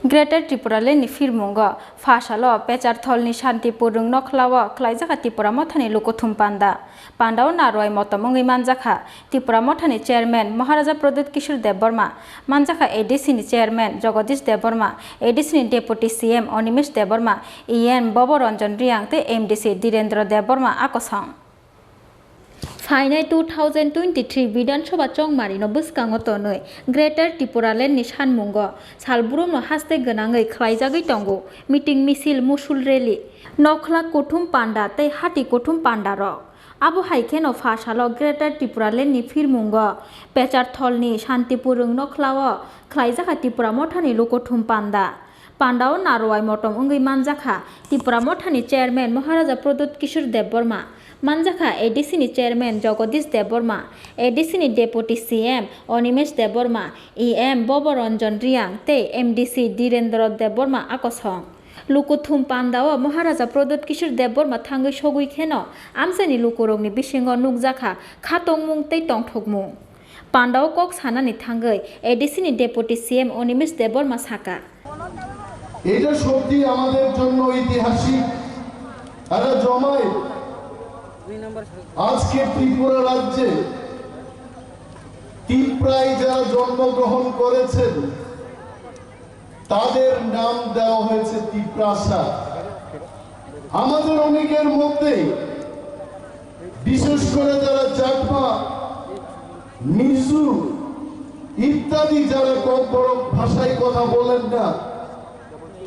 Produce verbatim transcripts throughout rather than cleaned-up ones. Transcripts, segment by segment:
Greater Tipraland ni phirmungo pha salo Pechartholni Shantipur Rwngnokhlao khlaijak Tipra Mothani lukuthum panda. Pandao narwai motom wngwi manjakha Tipra Mothani Chairman Maharaja Pradyut Kishore Debbarma, manjakha A D C ni Chairman Jagadish Debbarma, A D C ni Deputy C M Animesh Debbarma, E M Babo Ranjan Reang tei M D C Dhirendra Debbarma a kosong. Phainai two thousand twenty-three Bidhan Sabha chongmarino bwskango tonwi Greater Tipraland ni sanmungo salbrumno haste gwnangwi khlaijagwi tongo meeting, misil, musul rally, nokhla kuthum panda tei hati kuthum pandarok. Abo hai kheno pha salo Greater Tipraland ni phirmungo Pechartholni Shantipur Rwngnokhlao khlaijak Tipra Mothani lukuthum panda. Pandao narwai motom wngwi manjakha Tipra Mothani Chairman Maharaja Pradyut Kishore Debbarma, manjakha A D C ni Chairman Jagadish Debbarma, A D C ni Deputy C M Animesh Debbarma, E M Babo Ranjan Reang tei M D C Dhirendra Debbarma a kosong. Lukuthum pandao Maharaja Pradyut Kishore Debbarma thangwi sogwi kheno amchaini lukurokni bisingo nukjakha khatongmung tei tongthokmung. Pandao kok sanani thangwi A D C ni Deputy C M Animesh Debbarma saka. এটা সত্যি আমাদের জন্য ঐতিহাসিক একটা সময়। আজকে ত্রিপুরা রাজ্যে তিপ্রায় যারা জন্মগ্রহণ করেছেন, তাদের নাম দেওয়া হয়েছে তিপ্রাসা। আমাদের অনেকের মধ্যে, বিশেষ করে যারা চাকমা, মিজু ইত্যাদি যারা ককবরক ভাষায় কথা বলেন না,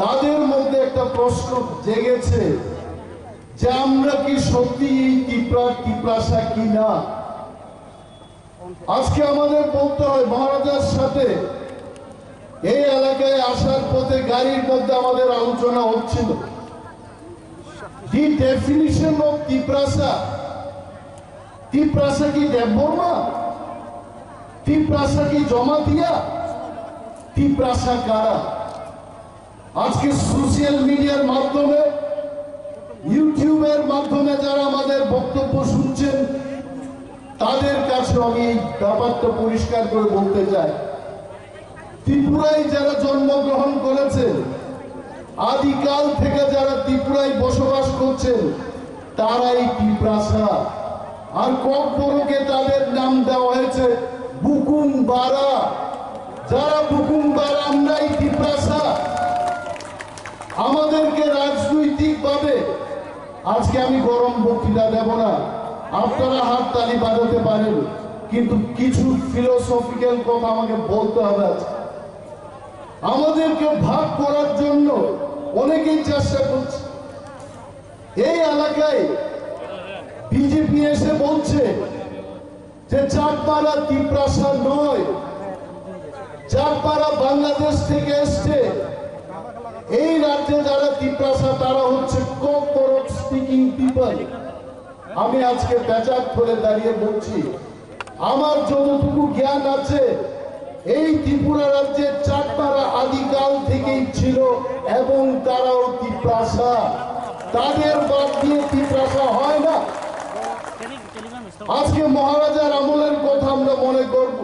তাদের মধ্যে একটা প্রশ্ন জেগেছে যে আমরা কি সত্যি এই তিপ্রা, তিপ্রাসা কি না। আজকে আমাদের বলতে হয়, মহারাজার সাথে এই এলাকায় আসার পথে গাড়ির মধ্যে আমাদের আলোচনা হচ্ছিল, the definition of তিপ্রাসা। তিপ্রাসা কি দেববর্মা? তিপ্রাসা কি জমাতিয়া? তিপ্রাসা কারা? আজকে সোশ্যাল মিডিয়ার মাধ্যমে, ইউটিউবের মাধ্যমে যারা আমাদের বক্তব্য শুনছেন, তাদের কাছে আমি এই ব্যাপারটা পরিষ্কার করে বলতে চাই। ত্রিপুরায় যারা জন্মগ্রহণ করেছেন, আদিকাল থেকে যারা ত্রিপুরায় বসবাস করছেন, তারাই তিপ্রাসা। আর ককবরকে তাদের নাম দেওয়া হয়েছে বুকুম বারা। যারা বুকুম বারা, আমরাই তিপ্রাসা। আমাদেরকে রাজনৈতিকভাবে, আজকে আমি গরম বক্তৃতা দেব না, আপনারা হাততালি বাজাতে পারেন, কিন্তু কিছু ফিলোসফিক্যাল কথা আমাকে বলতে হবে আজকে। আমাদেরকে ভাগ করার জন্য অনেকেই চেষ্টা করছে। এই এলাকায় বিজেপি এসে বলছে যে চাকমারা তিপ্রাসা নয়, চাকমারা বাংলাদেশ থেকে এসছে। এই রাজ্যে যারা তিপ্রাসা, তারা হচ্ছে ককবরক স্পিকিং পিপল। আমি আজকে পেচারথলে দাঁড়িয়ে বলছি, আমার যতটুকু জ্ঞান আছে, এই ত্রিপুরা রাজ্যে চাকমারা আদিকাল থেকেই ছিল এবং তারাও তিপ্রাসা। তাদের বাদ দিয়ে তিপ্রাসা হয় না। আজকে মহারাজার আমলের কথা আমরা মনে করব।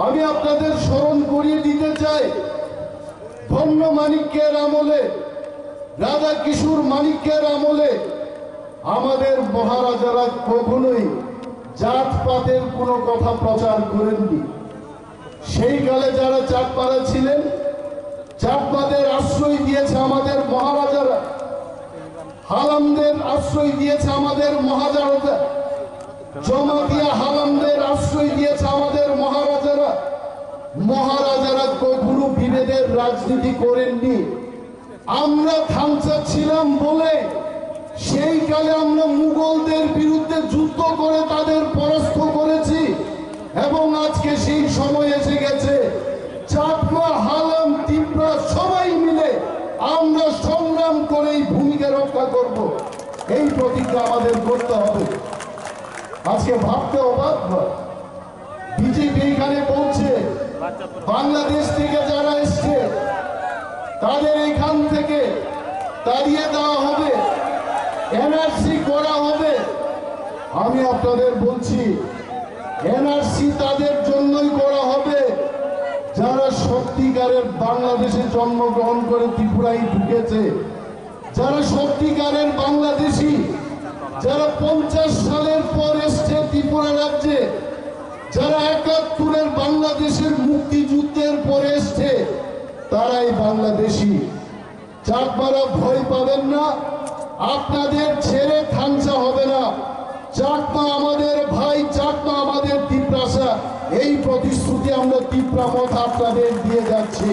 আমি আপনাদের স্মরণ করিয়ে দিতে চাই, ধন্য মাণিক্যের আমলে, রাধা কিশোর মাণিক্যের আমলে আমাদের মহারাজারা কখনোই জাতপাতের কোনো কথা প্রচার করেননি। সেই কালে যারা চাকমারা ছিলেন, চাকমাদের আশ্রয় দিয়েছে আমাদের মহারাজারা, হালামদের আশ্রয় দিয়েছে আমাদের মহারাজারা, জমাতিয়া হালামদের আশ্রয় দিয়েছে আমাদের মহারাজারা। মহারাজারা কখনো বিভেদের রাজনীতি করেননি। আমরা থাংচা ছিলাম বলে সেই কালে আমরা মুঘলদের বিরুদ্ধে যুদ্ধ করে তাদের পরাস্ত করেছি এবং আজকে সেই সময় এসে গেছে, চাকমা, হালাম, তিপ্রা সবাই মিলে আমরা সংগ্রাম করে এই ভূমিকে রক্ষা করব। এই প্রতিজ্ঞা আমাদের করতে হবে। আজকে ভাবতে অবাক হয়, বিজেপি এখানে বলছে বাংলাদেশ থেকে যারা এসছে তাদের এখান থেকে তাড়িয়ে দেওয়া হবে, এনআরসি করা হবে। আমি আপনাদের বলছি, এনআরসি তাদের জন্যই করা হবে যারা সত্যিকারের বাংলাদেশে জন্মগ্রহণ করে ত্রিপুরায় ঢুকেছে, যারা সত্যিকারের বাংলাদেশি, যারা পঞ্চাশ সালের পর এসছে ত্রিপুরা রাজ্যে, যারা একাত্তরের বাংলাদেশের মুক্তিযুদ্ধের পরে এসছে, তারাই বাংলাদেশি। চাকমারা ভয় পাবেন না, আপনাদের ছেড়ে থাংসা হবে না। চাকমা আমাদের ভাই, চাকমা আমাদের তিপ্রাসা, এই প্রতিশ্রুতি আমরা তিপ্রা মথা আপনাদের দিয়ে যাচ্ছি।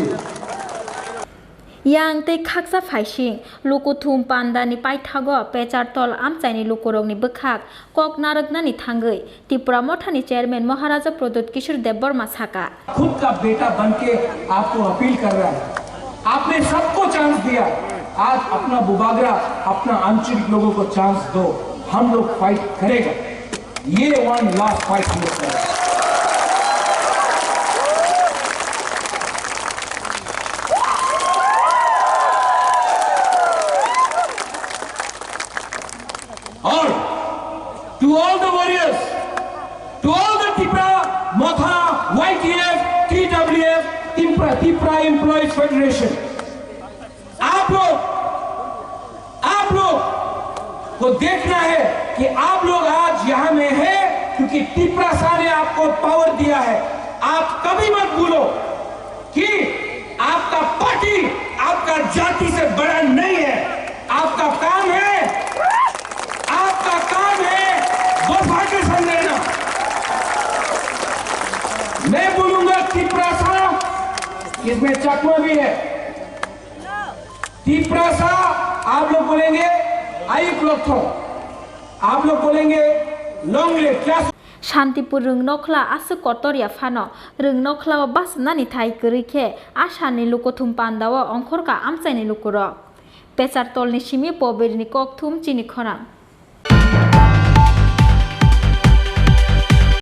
Yang tei khaksa phaising, lukuthum pandani paithago Pechartol amchaini lukurokni bwkhak kok narwknani thangwi Tipra Mothani chairman Maharaja Pradyut Kishore Debbarma saka. खुद का बेटा बन के आपको अपील कर रहा है। आपने सबको चांस दिया, आज अपना बुबागरा, अपना आंचलिक लोगों को चांस दो, हम लोग फाइट करेगा। ये वन लास्ट फाइट हम लोग करेंगे। और to all the warriors, to all the Tipra Motha, Y T F, T W F, Tipra, Tipra Employees Federation, आप लोग, आप लोग को देखना है कि आप लोग आज यहाँ में हैं क्योंकि तिपरासा ने आपको पावर दिया है। आप कभी मत भूलो कि आपका पार्टी आपका जाति से बड़ा नहीं है। आपका काम है, आपका काम है वफा के संग रहना। मैं बोलूंगा तिपरासा, इसमें चकमा भी है। तिपरासा आप लोग बोलेंगे आयुक लोग थो, आप लोग बोलेंगे लॉन्ग लिव। क्या Shantipur Rwngnokhla aswk kotor ya phano Rwngnokhla o bachwnani thai kwrwi khe a salni lukuthum pandao ongkhorkha amchaini lukurok. Pechartolni simi poberini kokthum chini khorang.